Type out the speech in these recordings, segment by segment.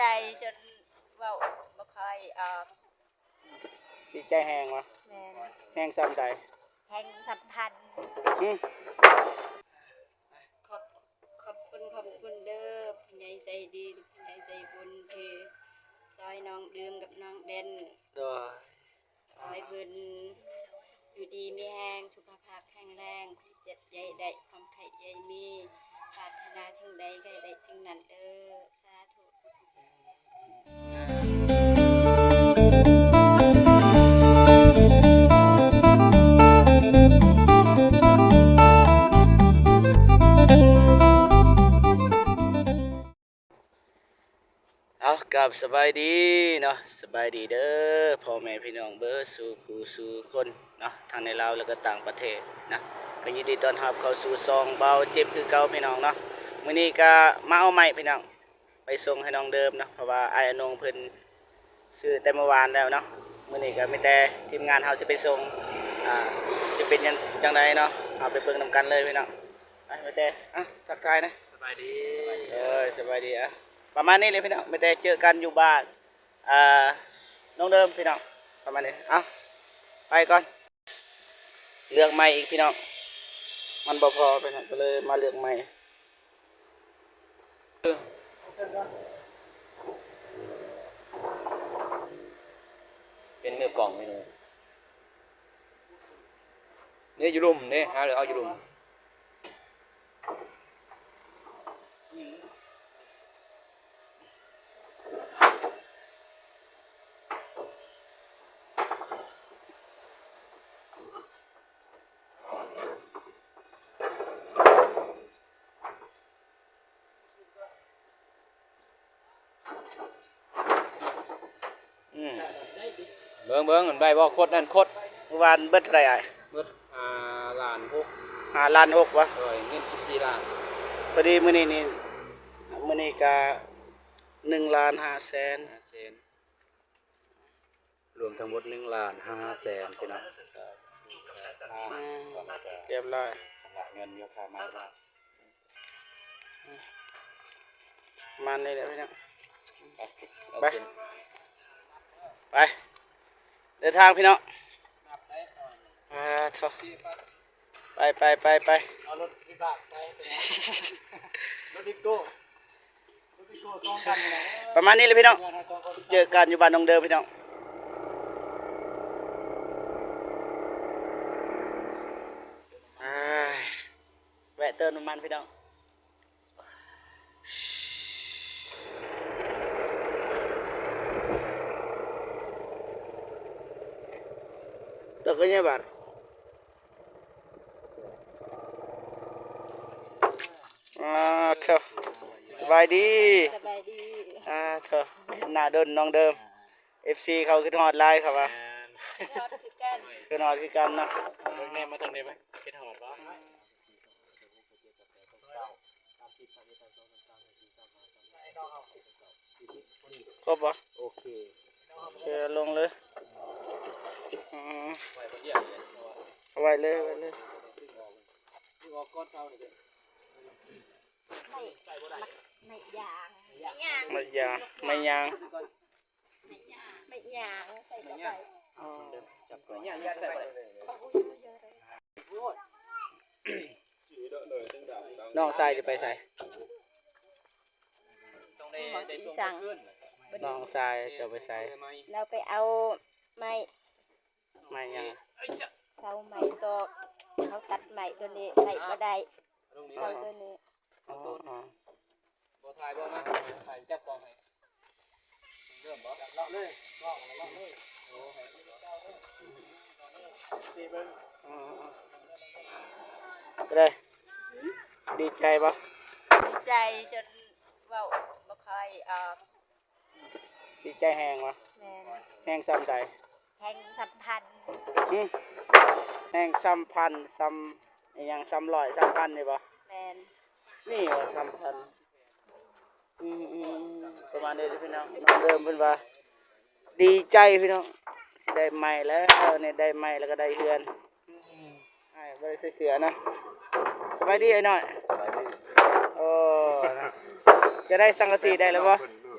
ໃຈຈົນເວົ້າບໍ່ຄ່ອຍອອກ. ດີໃຈແຮງວະ? ແມ່ນ. ແຮງສ່ຳໃດ? ແຮງສ່ຳພັນ. ຫື? ຂອບ ຂອບຄຸນ ຂອບຄຸນເດີ ຜູ້ໃຫຍ່ໃຈດີ ຜູ້ໃຫຍ່ໃຈບຸນທີ່ຊ່ອຍນ້ອງດື່ມກັບນ້ອງແດນ. ໂດຍ. ຂໍໃຫ້ເພິ່ນຢູ່ດີມີແຮງ ສຸຂະພາບແຂງແຮງ ຄວາມເຈັບຢ່າໃຫ້ໄດ້ ຄວາມໄຂ້ຢ່າໃຫ້ມີ ປາດຖະໜາສິ່ງໃດໃຫ້ໄດ້ສິ່ງນັ້ນເດີ ສາທຸ. ເອົາ ກາບສະບາຍດີເນາະ ສະບາຍດີເດີພໍ່ແມ່ພີ່ນ້ອງເບິດສູ່ຄູ່ສູ່ຄົນເນາະ ທັງໃນລາວ ແລະ ກໍຕ່າງປະເທດນະ ກໍຍິນດີຕ້ອນຮັບເຂົ້າສູ່ຊ່ອງບ່າວເຈັບຄືເກົ່າພີ່ນ້ອງເນາະ. ມື້ນີ້ກໍມາເອົາໄມ້ພີ່ນ້ອງ ໄປສົ່ງໃຫ້ນ້ອງເດີມເນາະ ເພາະວ່າອ້າຍອານົງເພິ່ນຊື້ແຕ່ມື້ວານແລ້ວເນາະ. ມື້ນີ້ກໍມີແຕ່ທີມງານເຮົາຊິໄປສົ່ງ ອ່າ ຊິເປັນຫຍັງຈັ່ງໃດເນາະ ເຮົາໄປເບິ່ງນຳກັນເລີຍພີ່ນ້ອງ. ໄປ ແມ່ແຕ່ ອ່ະ ທັກທາຍນະ. ສະບາຍດີ. ໂອ້ຍ ສະບາຍດີ. ອ່ະ ປະມານນີ້ແຫຼະພີ່ນ້ອງ ແມ່ແຕ່ເຈີກັນຢູ່ບ້ານ ອ່າ ນ້ອງເດີມພີ່ນ້ອງ ປະມານນີ້. ເອົາ ໄປກ່ອນ ເລືອກໃໝ່ອີກພີ່ນ້ອງ ມັນບໍ່ພໍພີ່ນ້ອງ ກໍເລີຍມາເລືອກໃໝ່. ເປັນມືກອງພີ່ນ້ອງ ນີ້ຢູ່ລຸ່ມນີ້ ຫາເອົາຢູ່ລຸ່ມ. ອືມ ເບິ່ງໆ ມັນໄດ້ບໍ່ ຄົດນັ້ນຄົດ. ມື້ວານເບິດເທົ່າໃດອ້າຍ? ເບິດຫ້າລ້ານຫົກ. ຫ້າລ້ານຫົກຫວາ? ໂດຍ ເງິນສິບສີ່ລ້ານ. ພໍດີມື້ນີ້ນີ້ ມື້ນີ້ກະໜຶ່ງລ້ານຫ້າແສນ ຫ້າແສນ. ລວມທັງໝົດໜຶ່ງລ້ານຫ້າແສນພີ່ນ້ອງ. ອືມ ຮຽບຮ້ອຍ ຊຳລະເງິນຢູ່ຄ່າມາ. ປະມານນີ້ແຫຼະພີ່ນ້ອງ. ໄປ ໄປ ເດີນທາງພີ່ນ້ອງ. ອ່າ ໂທ້ ໄປ ໄປ ໄປ ໄປ ເອົາລົດວິບາກໄປ ລົດວິໂກ້. ປະມານນີ້ແຫຼະພີ່ນ້ອງ ເຈີກັນຢູ່ບ້ານນ້ອງເດີມພີ່ນ້ອງ. ອ່າ ແວະເຕີມນ້ຳມັນພີ່ນ້ອງ. ຕົກກັນຍາບາດ. ອ່າ ເຂົ້າ ສະບາຍດີ. ສະບາຍດີ. ອ່າ ເຂົ້າ ເຫັນໜ້າດົນນ້ອງເດີມ ເອັຟຊີເຂົາຄິດຮອດຫຼາຍເຂົາວ່າ. ແມ່ນ ຄິດຮອດຄືກັນ ຄິດຮອດຄືກັນເນາະ. ເບິ່ງແນ່ ມາທາງນີ້ໄປ ຄິດຮອດບໍ່? ຄົບບໍ່? ໂອເຄ ເອົາລົງເລີຍ. ອືມ ໄວ້ເລີຍ ໄວ້ເລີຍ. ໄມ້ ໄມ້ຢາງ ໄມ້ຢາງ ໄມ້ຢາງ ໄມ້ຢາງ ໄມ້ຢາງ ໃສ່ເຂົ້າໄປ. ອໍ ນ້ອງຊາຍຈະໄປໃສ? ນ້ອງຊາຍຈະໄປໃສ? ລາວໄປເອົາໄມ້. ໄມ້ຫຍັງ? ເສົາໄມ້ຕອກ ເຂົາຕັດໄມ້ຕົວນີ້ ໄມ້ບໍ່ໄດ້ ເສົາຕົວນີ້. ອໍ ບໍ່ຖ່າຍບໍ່ມາ ຖ່າຍຈັບກ້ອງໃຫ້ ເລີ່ມບໍ່? ເລາະເລີຍ ເລາະເລີຍ ໂອ້ ໃຫ້ ເບິ່ງ. ອໍ ເປັນໃດ? ດີໃຈບໍ່? ດີໃຈຈົນເວົ້າບໍ່ຄ່ອຍອອກ. ດີໃຈແຮງວະ? ແມ່ນ. ແຮງສ່ຳໃດ? ແຮງສ່ຳພັນ. ຫຶ? ແຮງສ່ຳພັນ ສ່ຳອີ່ຫຍັງ ສ່ຳຮ້ອຍ ສ່ຳພັນນີ້ບໍ່? ແມ່ນ. ນີ້ວ່າສ່ຳພັນ. ອືມໆໆ ປະມານນີ້ເດີພີ່ນ້ອງ. ນ້ອງເລີ່ມເພິ່ນວ່າດີໃຈພີ່ນ້ອງ ຊິໄດ້ໄມ້ແລ້ວນີ້ ໄດ້ໄມ້ແລ້ວກໍໄດ້ເຮືອນ. ອ້າຍບໍ່ໄດ້ໃສ່ເສື້ອນະ. ສະບາຍດີອ້າຍນ້ອຍ. ສະບາຍດີ. ໂອ້ ຈະໄດ້ສັງກະສີໄດ້ແລ້ວບໍ່?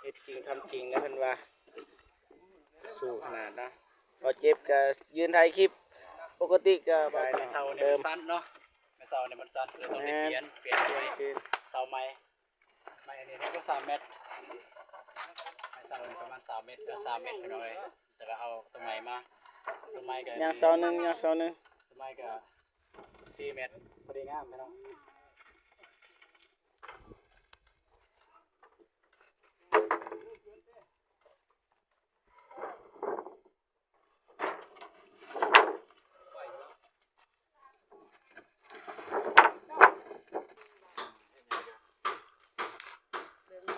ເຮັດຈິງທຳຈິງນະເພິ່ນວ່າ ສູ້ຂະໜາດນະ. ບໍ່ເຈັບກໍຢືນຖ່າຍຄລິບປົກກະຕິກໍ ໃຊ່ ເສົານີ້ມັນສັ້ນເນາະ ເສົານີ້ມັນສັ້ນ ຄືຕ້ອງໄດ້ປ່ຽນ ປ່ຽນໃໝ່ ເສົາໃໝ່. ໄມ້ອັນນີ້ກໍສາມແມັດ ໄມ້ເສົານີ້ປະມານຊາວແມັດ ກໍສາມແມັດ ພີ່ນ້ອງເອີຍ. ແຕ່ວ່າເອົາຕົວໃໝ່ມາ ຕົວໃໝ່ກໍ ຍັງເສົາໜຶ່ງ ຍັງເສົາໜຶ່ງ ຕົວໃໝ່ກໍສີ່ແມັດ ພໍດີງາມ ພີ່ນ້ອງ.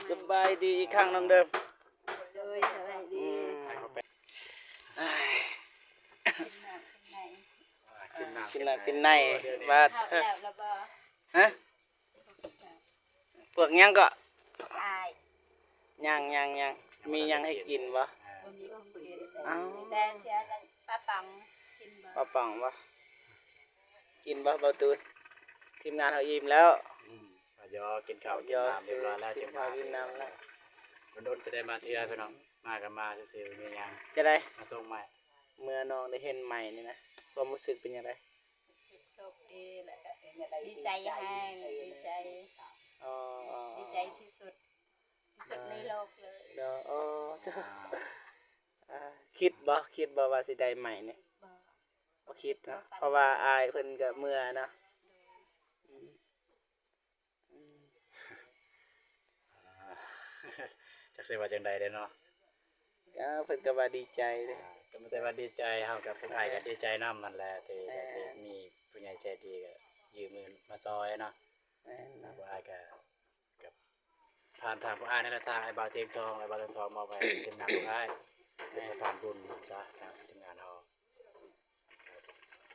ສະບາຍດີອີກຄັ້ງນ້ອງເດີມ. ໂດຍ ສະບາຍດີ. ອືມ ກິນນ້ຳກິນໃນ ກິນນ້ຳກິນໃນ ວ່າ ເຂົ້າແລ້ວລະບໍ່? ຮະ? ພວກຫຍັງເກາະ? ອ້າຍ ຍັງ ຍັງ ຍັງ ມີຫຍັງໃຫ້ກິນບໍ່? ບໍ່ມີຂອງກິນ. ອ້າວ ມີແຕ່ເຊື່ອນັ້ນ ປາປ໋ອງ ກິນບໍ່? ປາປ໋ອງບໍ່? ກິນບໍ່ ບ່າວຕູນ? ທີມງານເຮົາອີ່ມແລ້ວ. ອືມ ຢອກ ກິນເຂົ້າກິນນ້ຳຮຽບຮ້ອຍແລ້ວ ຈຶ່ງມາ ກິນເຂົ້າກິນນ້ຳແລ້ວ. ດົນໆຊິໄດ້ມາເທື່ອ ພີ່ນ້ອງ ມາກໍມາຊື່ໆ ມີຫຍັງ ຈະໄດ້ ມາສົ່ງໃໝ່. ເມື່ອນ້ອງໄດ້ເຫັນໃໝ່ນີ້ນະ ຄວາມຮູ້ສຶກເປັນຈັ່ງໃດ? ຮູ້ສຶກໂຊກດີ ແລ້ວກໍດີໃຈແຮງ ດີໃຈ. ອໍ ດີໃຈທີ່ສຸດ ທີ່ສຸດໃນໂລກເລີຍ. ເນາະ ອໍ ເຈົ້າ ອ່າ ຄິດບໍ່ ຄິດບໍ່ວ່າຊິໄດ້ໃໝ່ນີ້? ບໍ່ ບໍ່ຄິດເນາະ ເພາະວ່າອ້າຍເພິ່ນກໍເມື່ອຍເນາະ. ອືມ ອືມ ຈັກຊິວ່າຈັ່ງໃດເດ້ເນາະ. ອ້າວ ເພິ່ນກໍວ່າດີໃຈເດ້ ອ່າ ກໍມີແຕ່ວ່າດີໃຈ ເຮົາກັບພວກອ້າຍກໍດີໃຈນຳຫັ້ນແຫຼະ ທີ່ ແມ່ນ ໄດ້ມີຜູ້ໃຫຍ່ໃຈດີກໍຍື່ນມືມາຊ່ອຍເນາະ ແມ່ນ ແລ້ວພວກອ້າຍກໍ ກັບຜ່ານທາງພວກອ້າຍນີ້ແຫຼະ ທາງອ້າຍບ່າວທຽງທອງ ອ້າຍບ່າວທຽງທອງມອບໃຫ້ທີມງານພວກອ້າຍ ເປັນສະພານບຸນຊະ ທາງທີມງານເຮົາ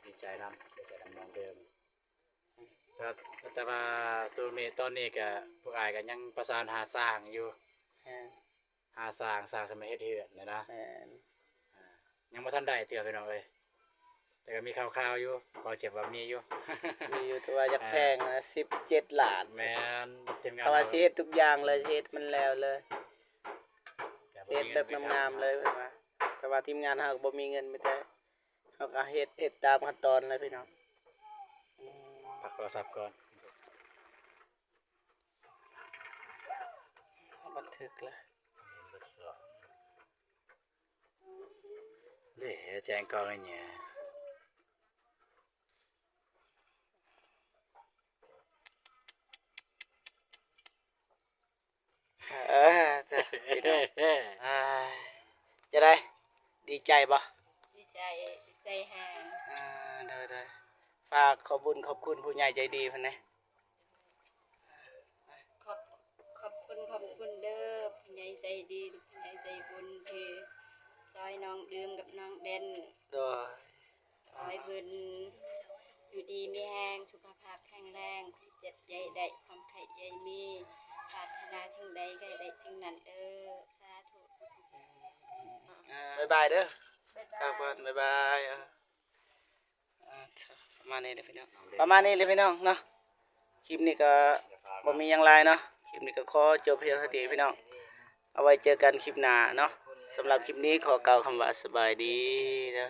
ດີໃຈນຳ ດີໃຈນຳນ້ອງເດີມ ແຕ່ ແຕ່ວ່າຊ່ວງນີ້ ຕອນນີ້ກະ ພວກອ້າຍກະຍັງປະສານຫາຊ່າງຢູ່ ແມ່ນ ຫາຊ່າງ ຊ່າງຊິມາເຮັດເຮືອນນະ ແມ່ນ ອ່າ ຍັງບໍ່ທັນໄດ້ເທື່ອພີ່ນ້ອງເອີຍ ແຕ່ກໍມີຂ່າວໆຢູ່ ເວົ້າເຈັບວ່າມີຢູ່ ມີຢູ່ ແຕ່ວ່າຢາກແພງນະ ອ່າ ສິບເຈັດລ້ານ ແມ່ນ ທີມງານ ເຂົາວ່າຊິເຮັດທຸກຢ່າງເລີຍ ຊິເຮັດມັນແລ້ວເລີຍ ຊິເຮັດແບບງາມໆເລີຍ ເພິ່ນວ່າ ແຕ່ວ່າທີມງານເຮົາກໍບໍ່ມີເງິນ ມີແຕ່ ເຮົາກໍເຮັດ ເຮັດຕາມຂັ້ນຕອນແຫຼະພີ່ນ້ອງ ອືມ ພັກໂທລະສັບກ່ອນ ບັນທຶກລະ ເດ້ ແຈ້ງກ້ອງໃຫ້ແດ່. ເອີ ເຈົ້າ ພີ່ນ້ອງ ອ່າ ຈັ່ງໃດ ດີໃຈບໍ່? ດີໃຈ ດີໃຈແຮງ ອ່າ ໂດຍໆ ຝາກຂອບບຸນຂອບຄຸນຜູ້ໃຫຍ່ໃຈດີເພິ່ນແດ່ ຂອບ ຂອບຄຸນ ຂອບຄຸນເດີ ຜູ້ໃຫຍ່ໃຈດີ ຜູ້ໃຫຍ່ໃຈບຸນ ທີ່ຊ່ອຍນ້ອງດື່ມກັບນ້ອງເດັ່ນ ໂດຍ ຂໍໃຫ້ເພິ່ນຢູ່ດີມີແຮງ ສຸຂະພາບແຂງແຮງ ຄວາມເຈັບຢ່າໃຫ້ໄດ້ ຄວາມໄຂ້ຢ່າໃຫ້ມີ ປາດຖະໜາສິ່ງໃດກໍໃຫ້ໄດ້ສິ່ງນັ້ນເດີ ສາທຸ ອ່າ ບາຍບາຍເດີ ບາຍບາຍ ສາທຸ ບາຍບາຍ ເອີ ອ່າ ປະມານນີ້ແຫຼະພີ່ນ້ອງ ປະມານນີ້ແຫຼະພີ່ນ້ອງເນາະ ຄລິບນີ້ກໍບໍ່ມີຫຍັງຫຼາຍເນາະ ຄລິບນີ້ກໍຂໍຈົບພຽງເທົ່ານີ້ພີ່ນ້ອງ ເອົາໄວ້ເຈີກັນຄລິບໜ້າເນາະ ສຳລັບຄລິບນີ້ຂໍກ່າວຄຳວ່າສະບາຍດີເດີ.